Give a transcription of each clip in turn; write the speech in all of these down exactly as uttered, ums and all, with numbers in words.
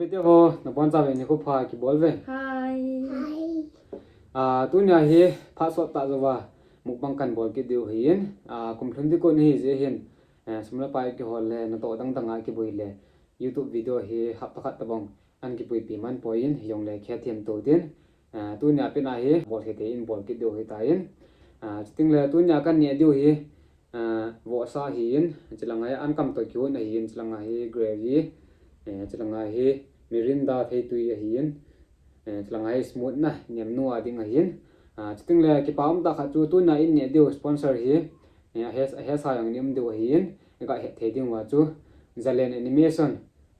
Video ho, nabonchauvin nikho pha kibol uve. Hi. Ah, tunia hi phat sot tah jouva mukbang kan bol kit diu ahin. Ah, kum lhun ding kon ahi jeh hin, eh, sum le pai kihol le, natoh dang dang a kibui le, YouTube video hi hapta khat tobang ahin kipuipi man poi, hijongle khe thim tou tin. Ah, tunia pet a hi bol thei thei in bol kit diu ahitan. Ah, chuting le tunia kan neh diu hi, ah, vohsa ahin, chulanga hi ankam toh kihon ahin, chulanga hi gravy, eh, chulanga hi Mirinda theitui ahin, eh, chulanga hi smooth na, nemnu a ding ahin. Ah, chuting le kipa um tah khat chu tunia in neh diu sponsor hi, eh, ahe, ahesa jong in um diu ahin, iga het thei diu va chu Zalen Animation,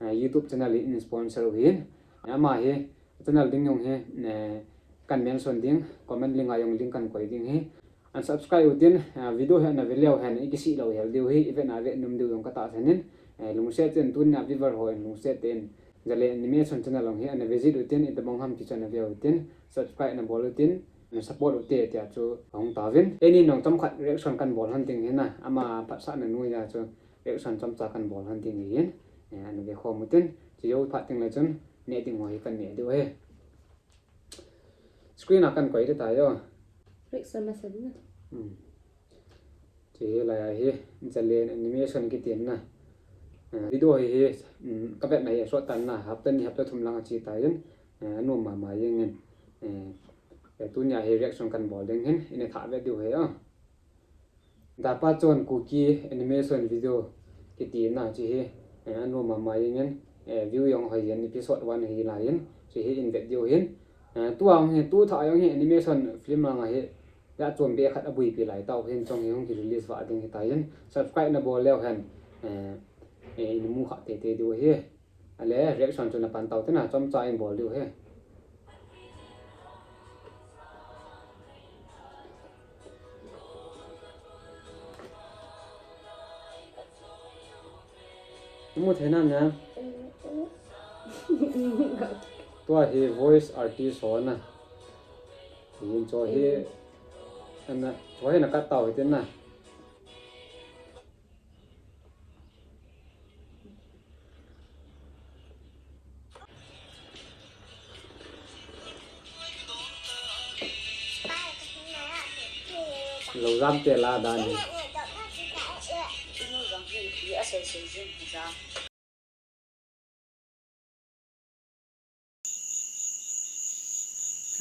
eh, YouTube channel in sponsor u ahin. Ama hi channel ding jong hi, eh, kan mention ding, comment link a jong link kan koi ding ahi. Ana subscribe u tin, eh, video hi ana ve leu hen, ikisih lou hel diu ahi, ivet na vet nom diu jong katahsan in, eh, lungset in tunia viewer ho in lungset in, Zalen Animation channel jong hi ana visit u tin, itobang ham ti chu ana ve u tin, subscribe ana bol u tin, ana support u te tia chu ahung tauvin. Eini jong chomkhat reaction kan bol hon ding ahi na, ama phatsahna noiya chu reaction chomcha kan bol hon ding ahin, eh, ana ve khom u tin, chujou phat ding le chun, neh ding ho hi kan neh diu ahi. Screen a kan koi ding tai o. Reaction masa ding na. Hmm. Chu hilai a hi, Zalen Animation kiti na. Eh, video hi hi, hmm, kavet na hi, sot tan na, hapta ni, hapta thum lang a chi tai in, eh, anom mama jeng in. Eh, eh, tunia hi reaction kan bol ding ahin, ina thah vet diu ahi o. Dapa Chon Kuki Animation Video kiti na chu hi, eh, anom mama jeng in, eh, view jong hoi jeng in episode one hi lai in, chu hi in vet diu ahin. Eh, tua jong hi, tu thah jong hi animation film lang ahi, ya chom be khat abuipi lai tau hin chong hi hung ki release va ding ahitan, subscribe na bol leu hen, eh, eh, in mu kha teitei diu ahi. Ale, reaction chu na pan tau te na, chomcha in bol diu ahi. Mu thei nam na. Tua hi voice artist ho na. Yin cho hi, ana, cho hi na kat tau hi tin na. Lo jam te la dan hi.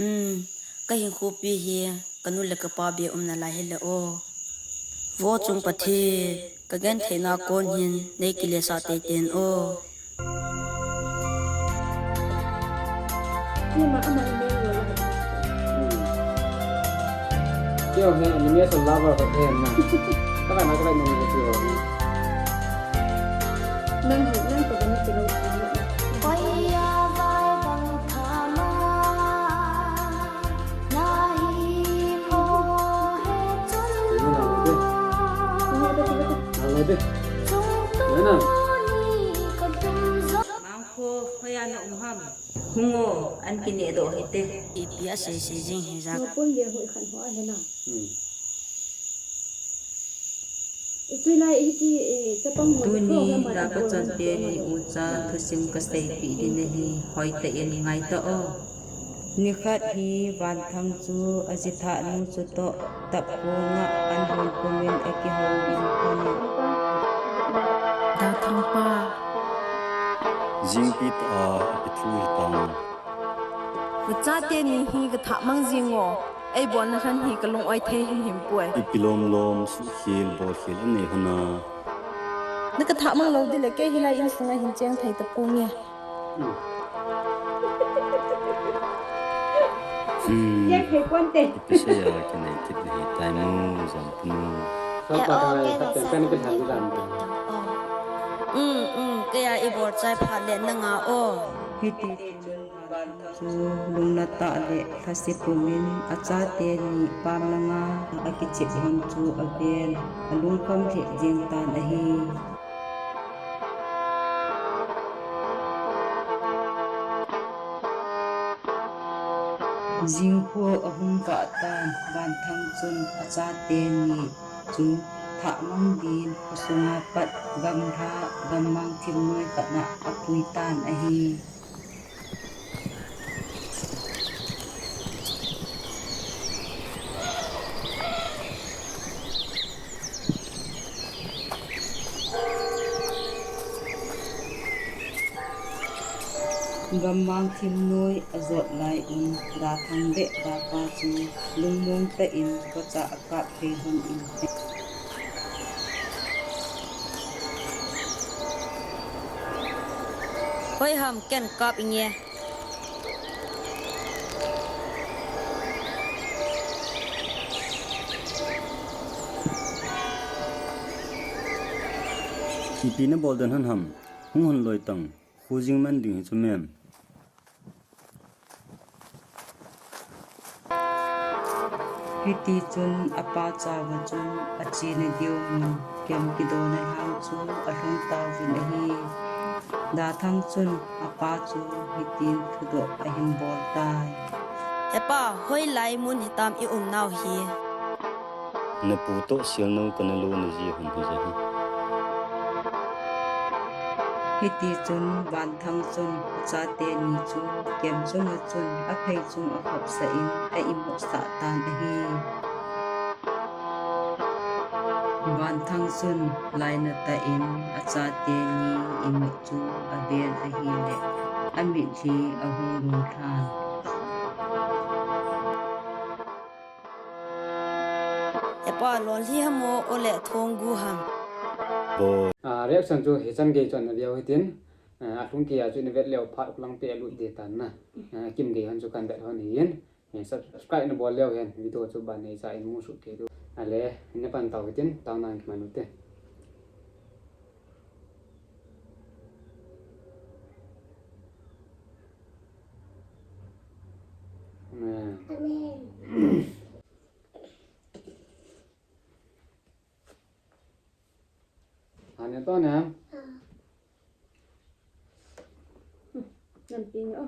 Hmm, ka hinkhopi hi, ka nu le ka pa be umna lai hi le o. Vo chung Pathen, ka gentheina kon hin, nei kile sah teitei in o. Kei hi animation lover ka hi na. Ka na ka na ni ti ho. Nang hi, nang ka na ti lo. Mangkho, hoiya na um ham? Hung o, an kineh doh hite. Ipi asei sei jing hi ja. Mapun dia hoi khan ho a hena. Hmm. Tuni Dapa Chon teni ucha thusim kaseipeh ding ahi, hoitah in ngaito o. Nikhat hi Vanthang chu ajithah nu chutoh tapkong a an hung pumin akihou in ahi. Dathang pa. Jingpi tah a ipi thu hitam. Kachate ni hi kathah mang jing o. Eibolna lhan hi kalung oi thei himhim poi. Ipi lom lom, suhkhel, bolkhel anei hon a. Na kathah mang lou ding le kei hilai insunga hin cheng thei taponge. Hmm. Cheng thei ponte. Ipi seija kinei kit nahi tai mo, Jampunu. Sapa ka lai khat pen pen ka than dan. Um, um, keiya ibol chai phat le na nga o. Hiti. Chu lungna tah le lhase pumin achate ni pam langa akichep hon chu aven, alungkham lheh jeng tan ahi. Jingkho ahung kah tan, Vanthang chun achate ni chu thah mang din khosunga pat gamla, gammang thimnoi khat na apui tan ahi. Gammang thim noi ajot lai un, Dathang le Dapa chu lungmong tah in kocha akap thei lhon in. Hoi ham, ken kap inge. Ipi nabol den hon ham, hung hon loi tang. Khu jing man ding hi chu mem. Hiti chun apa chauva chun achena diu mun kem kidona lhang chu alhung tauvin ahi. Dathang chun apa chu hitin thudoh ahin bol tai. Hepa, hoilai mun hitam i umnau hi? Napu toh Sialnou kana lona ji hon hi ja hi. Hiti chun Vanthang chun achate ni chu kem chunga chun aphei chung akhopsah in a imutsah tan ahi. Vanthang chun lainat tah in achate ni imut chu aven ahile, amitlhi ahung lhung lhan. Hepa, lolhi ham o, ole thong gu ham? Ah, reaction chu hichan gei chun ana veu hitin, ah, alhung keiya chu ina vet leu phat khulang te alut ding tan na. Ah, kim gei hon chu kan vet hon hin. Eh, subscribe nabol leu hen, video chu ban nei cha in musuh kei diu. Ale, ina pan tau hitin, taona kiman ute. Amen. Amen. Ane to ne. Nan pi ni o.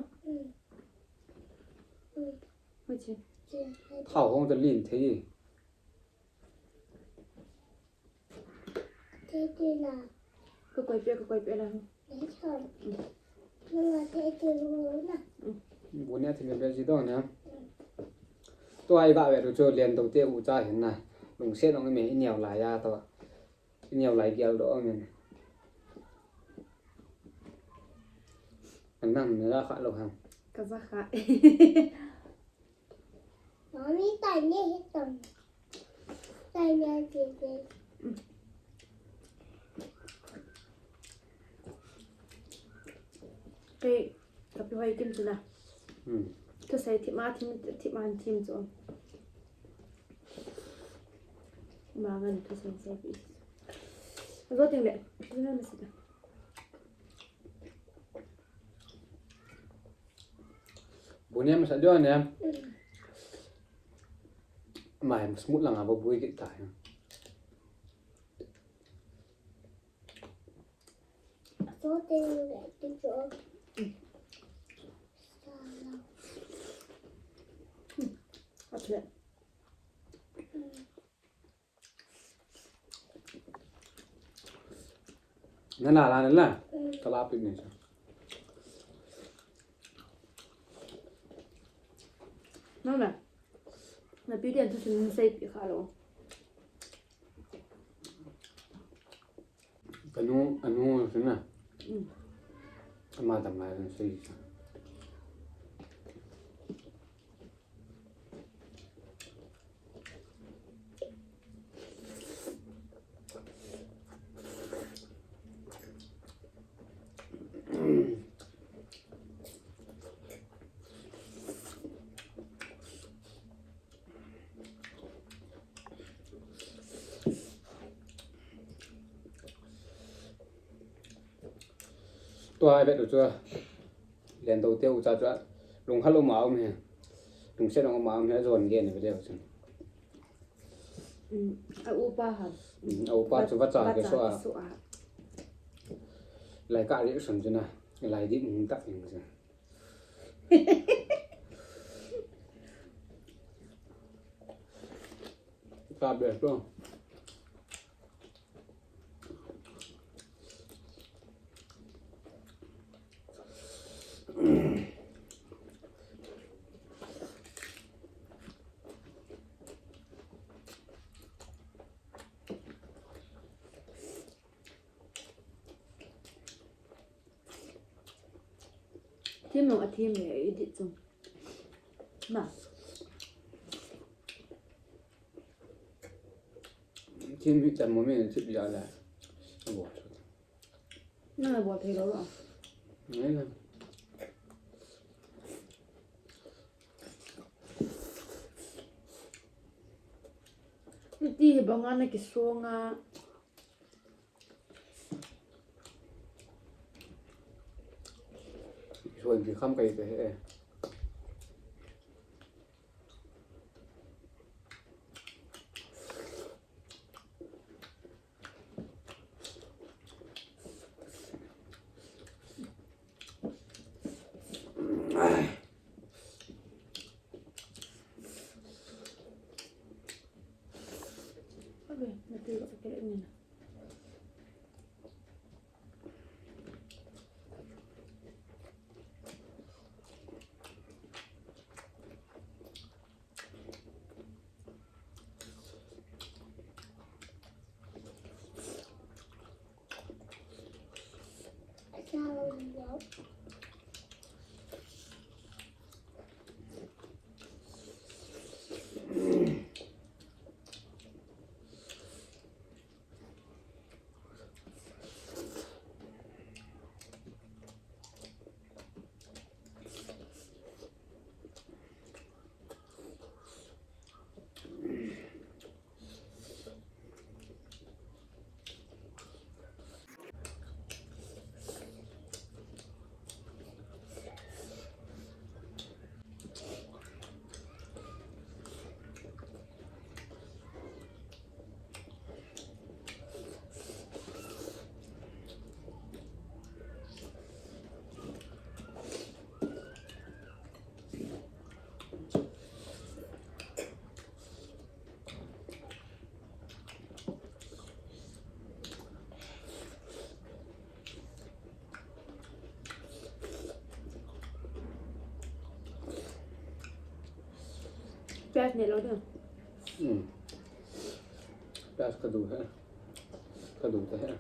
Hoi chi. Thao hong ta lin thei. Ka koi pia, ka koi pia la. Bu ne thil be ji dong ne. Tua i ga ve tu chu Liantou te u cha hin na. Lungset nong me i neo lai a to. I neo lai gel do men. Anang ne la kha lo ham. Ka za kha. Mami, tai ne hi tong. Tai ne ti ti. Kei, ka pi hoi kim chu na. Hmm. Ka sai thim a thim, thim a thim chu. Ma ngan ka sai sai pi. Zo ting le, tu na ma si ta. Bu ne masa jo ne. Mai smooth langa ba bui kit ta. So te le tu jo. Sa la. Atle. Na la la na la. Ka la pi ni sa. Na na. Na pi dian tu sin sei pi kha lo. Kanu, anu sin na. Mm. Ama tam lai sin sei. Tua i vet u chu, Liantou te u cha chu, lungkham um a um hi, lungset um a um hi, ajon gei ni ve leu chun. Mm, a upa ha. Mm, a upa chu vacha, vacha ke so a. Ke so a. Lai ka ri sun chu na, lai di, mm, tak, mm, chu. Ka be to. Thim jong athim le, edit chu. Na. Thim hi chan mo min thip ja le. Abo chu. Nang abol thei lou lo. Ngai na. Hiti hi banga nakisong a. Suan kikham kai te he. Piaj ne lo de. Hmm. Piaj kadu he. Kadu te he.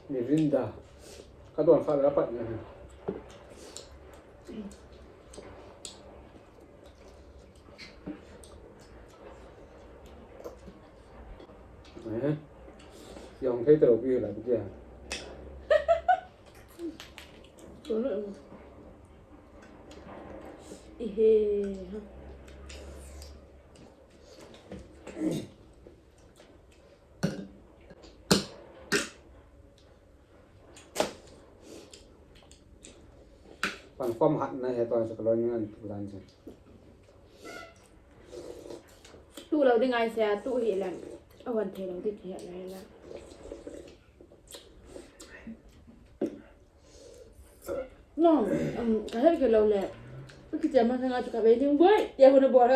Mirinda. Ka don kha la pat na. Eh. Yong thei talo pi la pi dia. Ihe. Ha. Pan khom hat na he ton sa kaloi ngan tu dan sa. Tu lo ding ai sa tu hi lan. Awan thei lo ding hi lan la. No, um, ahel ke lo le. Ka kicha ma sanga chu ka ve ding boi. Tia huna bol.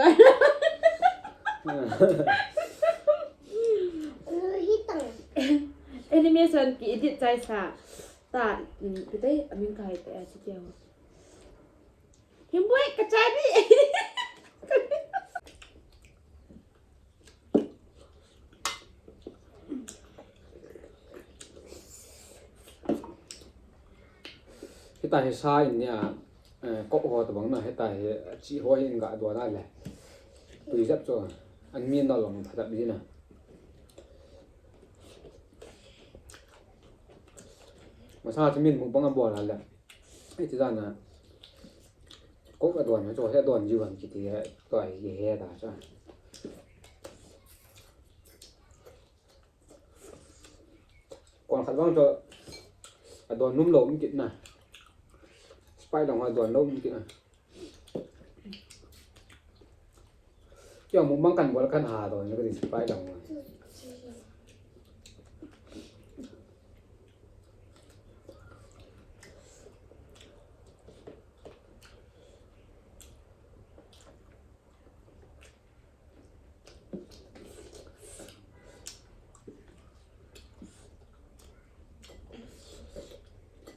Animation ki edit chai sa. Ta, um, kitai amin kai te a chi tia. Him boi ka chai bi. Hita hi sa in nia, eh, kok ho tabang na, hita hi chi ho hi in ga do na le. Tui jap cho, an mi na long pha dap di na. Masa chu min mukbang a bol a le. Hiti dan a. Kok adon, cho he adon jiu ham kiti he, to ai he he ta cha. Kon khat vang to adon num lo um kit na. Spy long adon lo um kit na. Kio mukbang kan bol kan ha to, ni ka ding spy long.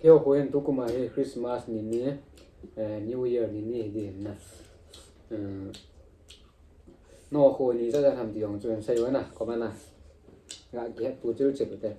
Keiho khu hin tukum a hi Christmas ni ni, eh, New Year ni ni hi ding na. Eh, nangho khu ni ijat ham ti jong chu hin sei uvin na, comment a. Nga kihet tu chil chil te.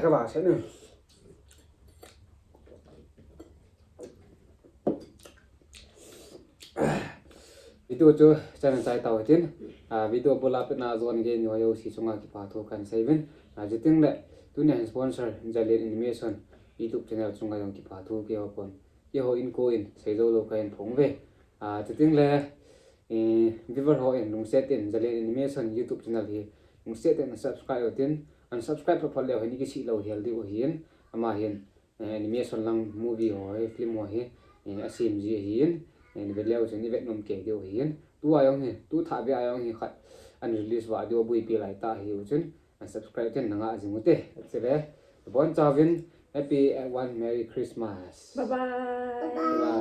Ka vang se nu. Video chu chan chai tau hitin, ah, video bula pet na jon gei ni ho jouse chunga kipa thu kan sei uvin. Ah, chuteng le tunia hin sponsor Jalen Animation YouTube channel chunga jong kipa thu keiho pon, keiho in ko in sei jou lou kahin phong uve. Ah, chuteng le, eh, viewer ho in lungset in Jalen Animation YouTube channel hi lungset in subscribe utin, unsubscribe phat phat leu hin ikisih lou hel diu ahin, ama hin eh, animation lang movie ho hi, film ho hi, eh, asem ji ahin, eh, ivet leu chun ivet nom kei diu ahin. Tua jong hi, tu thah beh a jong hi khat ana release vah diu abuipi lai tah ahiu chun, unsubscribe ten na ngah jing ute. Chule, abonchauvin, happy, eh, one Merry Christmas. Bye bye. Bye bye.